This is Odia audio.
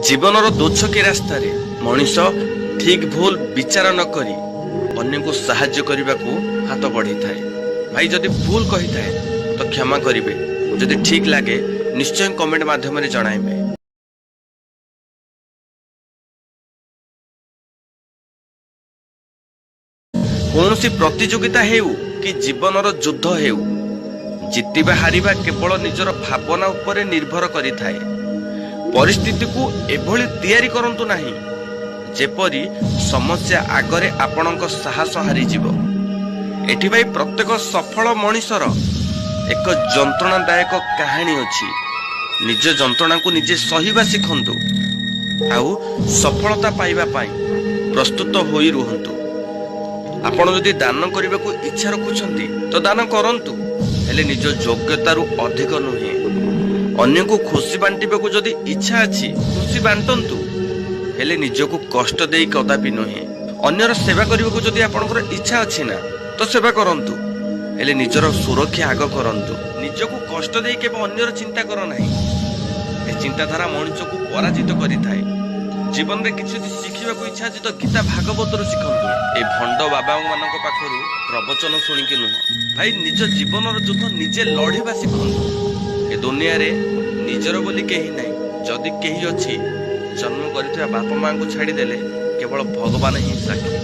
ଜୀବନର ଦୋଛକି ରାସ୍ତାରେ ମଣିଷ ଠିକ୍ ଭୁଲ ବିଚାର ନ କରି ଅନ୍ୟକୁ ସାହାଯ୍ୟ କରିବାକୁ ହାତ ବଢ଼େଇଥାଏ। ଭାଇ, ଯଦି ଭୁଲ କହିଥାଏ ତ କ୍ଷମା କରିବେ, ଯଦି ଠିକ୍ ଲାଗେ ନିଶ୍ଚୟ କମେଣ୍ଟ ମାଧ୍ୟମରେ ଜଣାଇବେ। କୌଣସି ପ୍ରତିଯୋଗିତା ହେଉ କି ଜୀବନର ଯୁଦ୍ଧ ହେଉ, ଜିତିବା ହାରିବା କେବଳ ନିଜର ଭାବନା ଉପରେ ନିର୍ଭର କରିଥାଏ। ପରିସ୍ଥିତିକୁ ଏଭଳି ତିଆରି କରନ୍ତୁ ନାହିଁ ଯେପରି ସମସ୍ୟା ଆଗରେ ଆପଣଙ୍କ ସାହସ ହାରିଯିବ। ଏଠି ଭାଇ, ପ୍ରତ୍ୟେକ ସଫଳ ମଣିଷର ଏକ ଯନ୍ତ୍ରଣାଦାୟକ କାହାଣୀ ଅଛି। ନିଜ ଯନ୍ତ୍ରଣାକୁ ନିଜେ ସହିବା ଶିଖନ୍ତୁ ଆଉ ସଫଳତା ପାଇବା ପାଇଁ ପ୍ରସ୍ତୁତ ହୋଇ ରୁହନ୍ତୁ। ଆପଣ ଯଦି ଦାନ କରିବାକୁ ଇଚ୍ଛା ରଖୁଛନ୍ତି ତ ଦାନ କରନ୍ତୁ, ହେଲେ ନିଜ ଯୋଗ୍ୟତାରୁ ଅଧିକ ନୁହେଁ। ଅନ୍ୟକୁ ଖୁସି ବାଣ୍ଟିବାକୁ ଯଦି ଇଚ୍ଛା ଅଛି, ଖୁସି ବାଣ୍ଟନ୍ତୁ, ହେଲେ ନିଜକୁ କଷ୍ଟ ଦେଇ କଦାପି ନୁହେଁ। ଅନ୍ୟର ସେବା କରିବାକୁ ଯଦି ଆପଣଙ୍କର ଇଚ୍ଛା ଅଛି ନା, ତ ସେବା କରନ୍ତୁ, ହେଲେ ନିଜର ସୁରକ୍ଷା ଆଗ କରନ୍ତୁ। ନିଜକୁ କଷ୍ଟ ଦେଇ କେବେ ଅନ୍ୟର ଚିନ୍ତା କର ନାହିଁ। ଏ ଚିନ୍ତାଧାରା ମଣିଷକୁ ପରାଜିତ କରିଥାଏ। ଜୀବନରେ କିଛି ଯଦି ଶିଖିବାକୁ ଇଚ୍ଛା ଅଛି ତ ଗୀତା ଭାଗବତରୁ ଶିଖନ୍ତୁ, ଏ ଭଣ୍ଡ ବାବାମାନଙ୍କ ପାଖରୁ ପ୍ରବଚନ ଶୁଣିକି ନୁହଁ। ଭାଇ, ନିଜ ଜୀବନର ଯୁଦ୍ଧ ନିଜେ ଲଢ଼ିବା ଶିଖନ୍ତୁ। ଏ ଦୁନିଆରେ ନିଜର ବୋଲି କେହି ନାହିଁ। ଯଦି କେହି ଅଛି, ଜନ୍ମ କରିଥିବା ବାପା ମାଙ୍କୁ ଛାଡ଼ିଦେଲେ କେବଳ ଭଗବାନ ହିଁ ସାକ୍ଷୀ।